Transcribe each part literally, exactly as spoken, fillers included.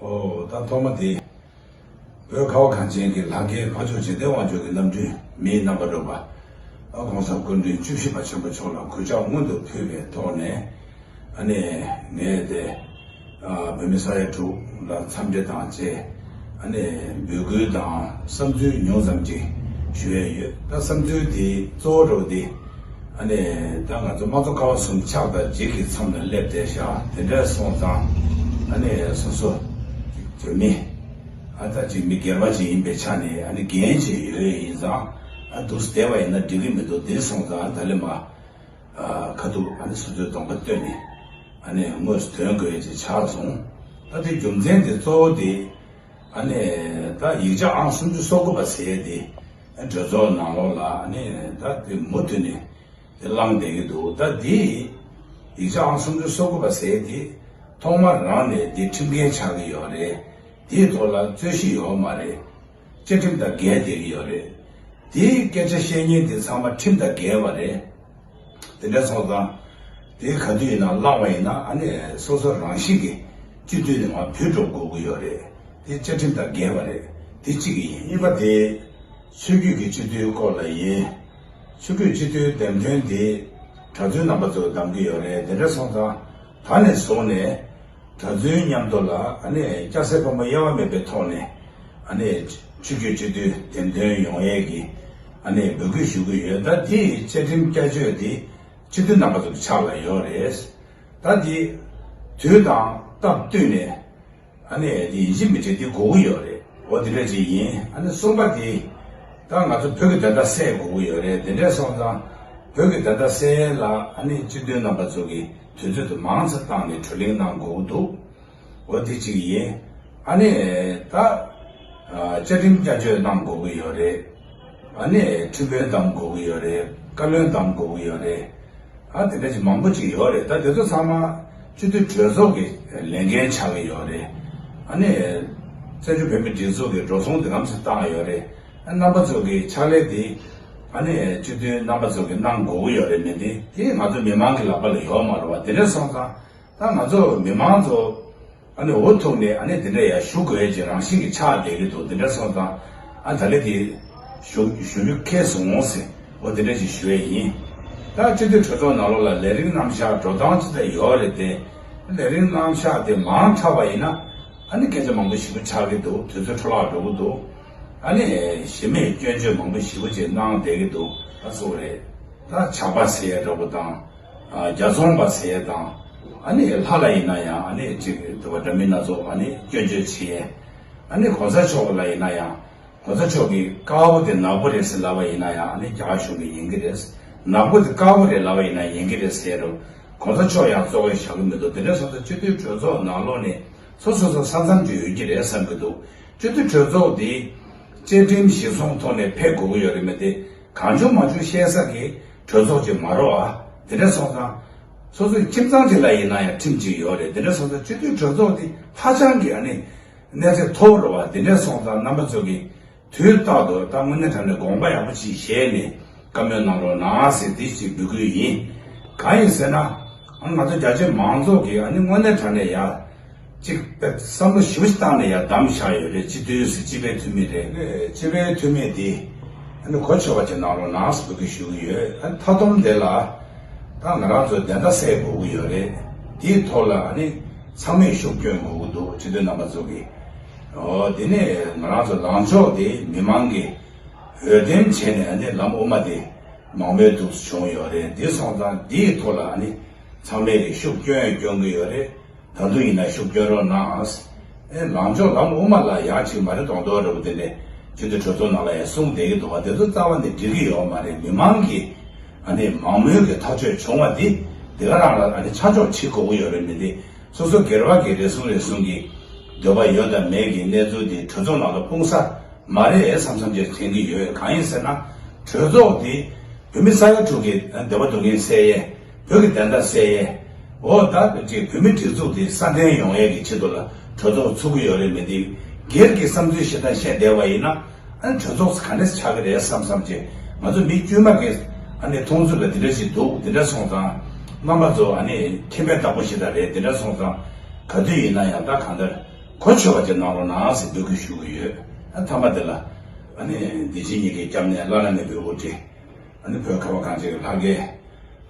ཨོ་ད་ཐོག་མ་དེ། བོད་ཁ་བ་གངས་ཅན་གྱི་ལྷ་སྐལ་འཕགས་མཆོག་འཇིག་རྟེན་དབང་ཕྱུག་གི་རྣམ་སྤྲུལ་མིའི་རྣམ་པར་རོལ་པ། ཨ་༸གོང་ས་སྐུ་ཕྲེང་བཅུ་བཞི་པ་ཆེན་པོ་མཆོག་ལ་གུས་ཕྱག་སྔོན་དུ་ཕུལ་བའི་ཐོག་ནས། ཨ་ནི་ངས་དེ་ཨ་བོད་མི་ས་ཡ་དྲུག་ལ་འཚམས་འདྲི་དང་བཅས། ཨ་ནི་འབོད་སྐུལ་དང་བསམ་ཚུལ་ཉུང་ཙམ་ཅིག་ཞུ་ཡས་ཡོད། ད་བསམ་ཚུལ་དེ་གཙོ་བོ་འདྲ་བོ་དེ། ཨ་ནི་ད་ང་ཚོ་དམངས་གཙོ་ཀ་བ་གསུམ་ཕྱག་དང་ལྗིད་ཀྱི་མཚམས་ལ་སླེབས་བསྡད་ཤག་དེ་འདྲ་སོང་ཙང་། ཨ་ནི་སོ་སོ་བོད་མི། ཨ་ད་ཅིག་མི་སྒེར་བ་ཅིག་ཡིན་པའི་ཆ་ནས། ཨ་ནི་འགན་ཅིག་ཡོད་ཡིན་ཙང་། ཨ་འདུག་སེ་བསྡད་པ་ཡིན་ན་འགྲིག་གི་མི་འདུག་དེ་སོང་ཙང་། ཨ་ད་ལེ་མ་ཨ་ཁ་ཐུག་ཨ་ནི་སོ་སོའི་གདོང་པ་སྟོན་ནས། ཨ་ནི་དངོས་སུ་ཐོན་དགོས་ཡ་ཅིག་ཆགས་སོང་། ད་དེ་རྒྱུ་མཚན་དེ་གཙོ་བོ་དེ། ཨ་ནི་ད་ཡིག་ཆ་ཨང་སུམ་ཅུ་སོ་དགུ་པ་ཟེར་ཡ་དེ། ཨ་གྲོས་ཚོགས་ནང་ལོགས་ལ་ཨ་ནི་ད་དེ་མུ་མཐུད་ནས་དེ་བསླངས་བསྡད་ཀྱི་འདུག་ད་དེ་ཡིག་ཆ་ཨང་སུམ་ཅུ་སོ་དགུ་པ་ཟེར་ཡ་དེ་ཐོག་མ་རང་ནས་དེ་ཁྲིམས་འགལ་ཆགས་ཀྱི་ཡོད་རེད། དེའི་ཐོག་ལ་རྩོད་གཞི་ཡོད་མ་རེད། བཅའ་ཁྲིམས་དང་འགལ་བསྡད་ཀྱི་ཡོད་རེད། དེའི་སྐད་ཆ་བཤད་མཁན་དེ་ཚང་མ་ཁྲིམས་དང་འགལ་བ་རེད། དེ་འདྲ་སོང་ཙང་། དེ་ག་དུས་ཡིན་ན་བླངས་པ་ཡིན་ན། ཨ་ནི་སོ་སོ་རང་བཞིན་གྱིས་སྤྱི་འཐུས་ནས་མར་བུད་འགྲོ་དགོས་ཀྱི་ཡོད་རེད། དེ་བཅའ་ཁྲིམས་དང་འགལ་བ་རེད། དེ་གཅིག་ཡིན། གཉིས་པ་དེ། ཆོས་བརྒྱུད་ཀྱི་སྤྱི་འཐུས་སྐོར་ལ་ཡིན། ཆོས་བརྒྱུད་སྤྱི་འཐུས་འདེམས་ཐོན་དེ་གྲྭ་བཙུན་རྣམ་པ་ཚོས་བདམས་ཀྱི་ཡོད་རེད། དེ་འདྲ་སོང་ཙང་ད་ནས་བཟུང་ནས། གྲྭ་བཙུན་མཉམ་དུ་ལ་ཨ་ནི་སྐྱ་སེར་ཕོ་མོ་དབྱེ་བ་མེད་པའི་ཐོག་ནས། ཨ་ནི་ཆོས་བརྒྱུད་སྤྱི་འཐུས་འདེམས་ཐོན་ཡོང་ཡས་ཀྱི་ཨ་ནི་འབོད་སྐུལ་ཞུ་གི་ཡོད། ད་དེའི་བཅའ་ཁྲིམས་བསྐྱར་བཅོས་དེ་སྤྱི་འཐུས་རྣམ་པ་ཚོ་གི་ཕྱག་ལ་ཡོད་རེད། ད་དེ་དུས་དང་སྟབས་བསྟུན་ནས། ཨ་ནི་དེ་ཡིན་གཅིག་མིན་གཅིག་དེ་དགོས་ཀྱི་ཡོད་རེད། འོ་དེ་འདྲ་ཅིག་ཡིན། ཨ་ནི་གསུམ་པ་དེ། ད་ང་ཚོ་བོད་ཀྱི་བདེན་མཐའ་གསལ་དགོས་ཀྱི་ཡོད་རེད། དེ་འདྲ་སོང་ཙང་བོད་ཀྱི་བདེན་མཐའ་གསལ་ལ་ཨ་ནི་སྤྱི་འཐུས་རྣམ་པ་ཚོ་གིས་དུས་ཚོད་དུ་མང་ཙམ་བཏང་ནས་བགྲོ་གླེང་གནང་དགོས་ཀྱི་འདུག་འོ་དེ་གཅིག་ཡིན། ཨ་ནི་ད་ཨ་བཅའ་ཁྲིམས་བསྐྱར་བཅོས་གནང་དགོས་ཀྱི་ཡོད་རེད། ཨ་ནི་ཁྲིམས་དཔོན་བདམས་དགོས་ཀྱི་ཡོད་རེད། བཀའ་བློན་བདམས་དགོས་ཀྱི་ཡོད་རེད། ཨ་དེ་འདྲ་ཅིག་མང་པོ་ཅིག་ཡོད་རེད། ད་དེ་ཚོ་ཚང་མ་སྤྱི་འཐུས་གྲོས་ཚོགས་ཀྱི་ལས་འགན་ཆགས་ཀྱི་ཡོད་རེད། ཨ་ནི་བཙན་བྱོལ་བོད་མིའི་སྒྲིག་འཛུགས་ཀྱི་འགྲོ་སོང་དེ་ག་ཙམ་བཏང་ཡོད་རེད། ཨ་རྣམ་པ་ཚོ་གི་ཕྱག་ལས་དེ་ཨ་ནི་སྤྱི་འཐུས་རྣམ་པ་ཚོ་གིས་གནང་དགོས་ཀྱི་ཡོད་རེད། མི་དེ་དེ་ང་ཚོ་མི་མང་གི་ལག་པ་ལ་ཡོད་མ་རེད་བ། དེ་འདྲ་སོང་ཙང་། ད་ང་ཚོ་མི་མང་ཚོ་ཨ་ནི་འུ་ཐུག་ནས་ཨ་ནི་དེ་འདྲ་ཡར་ཞུ་དགོས་ཀྱི་རང་བཞིན་གྱིས་ཆགས་བསྡད་ཀྱི་འདུག་དེ་འདྲ་སོང་ཙང་། ཨ་ད་ལེ་དེ་ཞུ་ཞུ་རྒྱུ་ཁེལ་སོང་ཟེར། འོ་དེ་འདྲ་ཞིག་ཞུ་ཡས་ཡིན། ད་སྤྱི་འཐུས་གྲོས་ཚོགས་ནང་ལོགས་ལ་ལས་རིམ་རྣམ་གཞག་འགྲོ་སྟངས་ཅི་འདྲ་ཡོད་རེད་དེ། ལས་རིམ་རྣམ་གཞག་དེ་མང་དྲགས་པ་ཡིན་ན་ཨ་ནི་སྐད་ཆ་མང་པོ་ཞེ་པོ་ཆགས་ཀྱི་འདུག་དུས་ཚོད་འཕྲོ་བརླག་འགྲོ་གི་འདུག་ཨ་ནི་གཞི་མེད་སྐྱོན་བརྗོད་མང་པོ་ཞེ་པོ་ཅིག་གནང་བསྡད་ཀྱི་འདུག་ད་སུ་རེད། ད་ཇག་པ་ཟེར་ཡས་འདྲ་པོ་དང་། ཨ་རྒྱ་ཚོང་པ་ཟེར་ཡས་དང་། ཨ་ནི་ལྷ་ལ་ཡིན་ན་ཡང་ཨ་ནི་ཅིག་དེ་བ་འདྲ་མིན་སྣ་ཚོགས་ཨ་ནི་སྐྱོན་བརྗོད་བྱེད་ཡས། ཨ་ནི་གོང་ས་མཆོག་ལ་ཡིན་ན་ཡང་། གོང་ས་མཆོག་གིས་དཀར་པོ་དེ་ནག་པོ་རེད་ཟེར་ལབ་པ་ཡིན་ན་ཡང་ཨ་ནི་རྒྱ་གར་གཞུང་གིས་ཉན་གི་རེད། ནག་པོ་དེ་དཀར་པོ་རེད་ལབ་པ་ཡིན་ན་ཉན་གི་རེད་ཟེར་རུང་། གོང་ས་མཆོག་ཡང་གཙོ་བོ་བཞག་གི་མི་འདུག་དེ་འདྲ་སོང་ཙང་སྤྱི་འཐུས་གྲོས་ཚོགས་ནང་ལོགས་ནས་སོ་སོ་སོ་ས་མཚམས་ཅིག་ཡོད་ཀྱི་རེད་བསམ་གྱི་འདུག་སྤྱི་འཐུས་གྲོས་ཚོགས་དེ་བཅའ་ཁྲིམས་གཞིར་བཟུང་ཐོག་ནས་ཕེབས་དགོས་ཀྱི་ཡོད་རེད། མི་དེ་གང་བྱུང་མང་བྱུང་བཤད་ས་གི་གྲོས་ཚོགས་ཅིག་མ་རེད་བ། དེ་འདྲ་སོང་ཙང་། སོ་སོའི་ཁྱིམ་ཚང་དེ་ལ་ཡིན་ན་ཡང་ཁྲིམས་ཅིག་ཡོད་རེད། དེ་འདྲ་སོང་ཙང་སྤྱི་འཐུས་གྲོས་ཚོགས་དེ་ཧ་ཅང་གི་ཨ་ནི་གནས་ཚད་མཐོ་པོ་རེད་བ། དེ་འདྲ་སོང་ཙང་རྣམ་པ་ཚོ་གིས་དུས་རྟག་ཏུ་ད་དངོས་གནས་དྲང་གནས་དགོངས་པ་ཡག་པོ་ཅིག་བཞེས་ནས་བཀའ་མོལ་གནང་རོགས་གནང་ཟེར་དེ་ཅིག་འབོད་སྐུལ་ཡིན། གང་ཡིན་ཟེར་ན། ཨ་ང་ཚོ་རྒྱ་ཆེ་མང་ཚོགས་ཀྱིས་ཨ་ནི་དངོས་གནས་དྲང་གནས་ཡ། གཅིག་བསམ་བློ་ཞེ་པོ་ཞིག་བཏང་ནས་ཡར་བདམས་བཞག་ཡོད་རེད། སྤྱི་འཐུས་སུ་སྤྱི་པའི་འཐུས་མི་རེད། སྤྱི་པའི་འཐུས་མི་དེ་ཨ་ནི་གོ་ཆོད་པ་ཅིག་གནང་རོགས་གནང་ཟེར་འབོད་སྐུལ་ཞུ་གི་ཡོད། ཨ་ནི་མཐའ་སྡོམ་དེ་ལ་ད་ང་རང་ཚོ་བདེན་མཐའ་གསལ་དགོས་ཀྱི་ཡོད་རེད། དེའི་ཐོག་ལ་ཨ་ནི་ཚང་མས་ཤུགས་སྐྱོན་དགོས་ཀྱི་འདུག་སྤྱི་འཐུས་རྣམ་པ་ཚོ་གིས། ཨོ་དེ་ནས་ང་རང་ཚོ་ལངས་ཕྱོགས་དེ་མི་མང་གིས་འོས་འདེམས་བྱས་ནས་ཨ་ནི་ལམ་དབུ་མ་དེ་མང་མོས་འདུག་བྱུང་ཡོད་རེད། དེ་སོང་ཙང་དེའི་ཐོག་ལ་ཨ་ནི་ཚང་མས་ཀྱི་ཤུགས་སྐྱོན་སྐྱོན་གྱི་ཡོད་རེད། ད་དུང་ཡིན་ན་ཤུགས་སྐྱོན་རོགས་གནང་། ཨེ་ལངས་ཕྱོགས་ལམ་དབུ་མ་ལ་ཡག་ཅིག་མ་རེད་མདོག་མདོག་འདྲ་པོ་དེ་འདྲས་སྤྱི་འཐུས་གྲོས་ཚོགས་ནང་ལ་ཡང་གསུངས་བསྡད་ཀྱི་འདུག་བ། དེ་ཚོ་རྩ་བ་ནས་འགྲིག་གི་ཡོད་མ་རེད། མི་མང་གིས་ཨ་ནི་མང་མོས་ཀྱི་ཐག་གཅོད་བྱུང་བ་འདི་འདི་ག་རང་ལ་ཨ་ནི་ཆ་འཇོག་བྱེད་དགོས་ཀྱི་ཡོད་རེད། མི་འདི་སོ་སོ་སྒེར་པ་གི་རེ་ཟུང་རེ་ཟུང་གི་འདོད་པ་ཡོད་དང་མེད་ཀྱི་གནས་ཚུལ་འདི་གྲོས་ཚོགས་ནང་ལ་སྤུངས་ས་མ་རེད་བསམ་བསམ་ཅིག་དྲན་གྱི་ཡོད། གང་ཡིན་ཟེར་ན་གྲོས་ཚོགས་འདི་བོད་མི་ས་ཡ་དྲུག་གི་འདོད་པ་སྡུག་བསྔལ་སེལ་ཡས། བོད་ཀྱི་བདེན་མཐའ་གསལ་ཡས། འོ་ད་ཅིག་བོད་མི་སྒྲིག་འཛུགས་དེ་སྲ་བརྟན་ཡོང་ཡས་ཀྱི་ཆེད་དུ་ལ་གྲོས་ཚོགས་ཚུགས་ཀྱི་ཡོད་རེད། མི་དེ་སྒེར་གྱི་བསམ་ཚུལ་ཞིག་དང་བཤད་བསྡད་པ་ཡིན་ན་ཨ་ནི་གྲོས་ཚོགས་ག་འདྲས་ཆགས་ཀྱི་རེད་བསམ་བསམ་བྱས། ང་ཚོ་མི་དཀྱུས་མ་གི་ཨ་ནི་མཐོང་ཚུལ་ལ་དེ་འདྲ་ཞིག་འདུག་དེ་འདྲ་སོང་ཙང་རྣམ་པ་ཚོ་ཨ་ནི་ཁེ་ཕན་བདག་པོ་ཞིག་དང་རེད། དེ་འདྲ་སོང་ཙང་ག་དུས་ཡིན་ན་ཡང་ད་གང་ལྟར། གོ་ཆོད་པ་ཅིག་གནང་རོགས་གནང་ཟེར་འབོད་སྐུལ་ཞུ་གི་ཡོད། ཨ་མཐའ་མ་དེ་ལ་ཨ་ནི་འདི་ཕྱི་གཉིས་ཀའི་སྐྱབས་གནས་བླ་ན་མེད་པའི་དབུ་ཁྲིད། ཨ་ནི་བོད་ཁ་བ་གངས་ཅན་གྱི་ལྷ་སྐལ།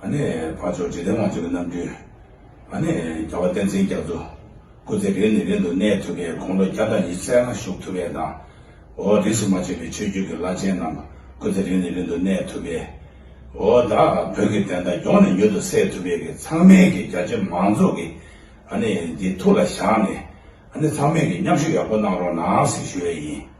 ཨ་ནི་འཕགས་མཆོག་འཇིག་རྟེན་དབང་ཕྱུག་གི་རྣམ་སྤྲུལ། ཨ་ནི་རྒྱལ་བ་བསྟན་འཛིན་རྒྱ་མཚོ། སྐུ་ཚེ་རིང་ནས་རིང་དུ་གནས་ཐུབ་པའི་དགུང་ལོ་བརྒྱ་དང་ཉི་ཤུ་རྩ་ལྔ་བཞུགས་ཐུབ་པའི་དང་། འོ་རིས་སུ་མ་ཆད་པའི་ཆོས་བརྒྱུད་ཀྱི་བླ་ཆེན་རྣམས་སྐུ་ཚེ་རིང་ནས་རིང་དུ་གནས་ཐུབ་པའི། འོ་ད་བོད་ཀྱི་བདེན་མཐའ་མགྱོགས་ནས་མྱུར་དུ་གསལ་ཐུབ་པའི་གི་ཚང་མས་ཀྱི་རྒྱ་ཆེ་མང་ཚོགས་ཀྱི་ཨ་ནི་འདི་ཐུགས་ལ་བཞག་ནས། ཨ་ནི་ཚང་མས་ཀྱི་མཉམ་ཞུགས་ཡག་པོ་གནང་རོགས་གནང་ཟེར་ཞུ་ཡས་ཡིན།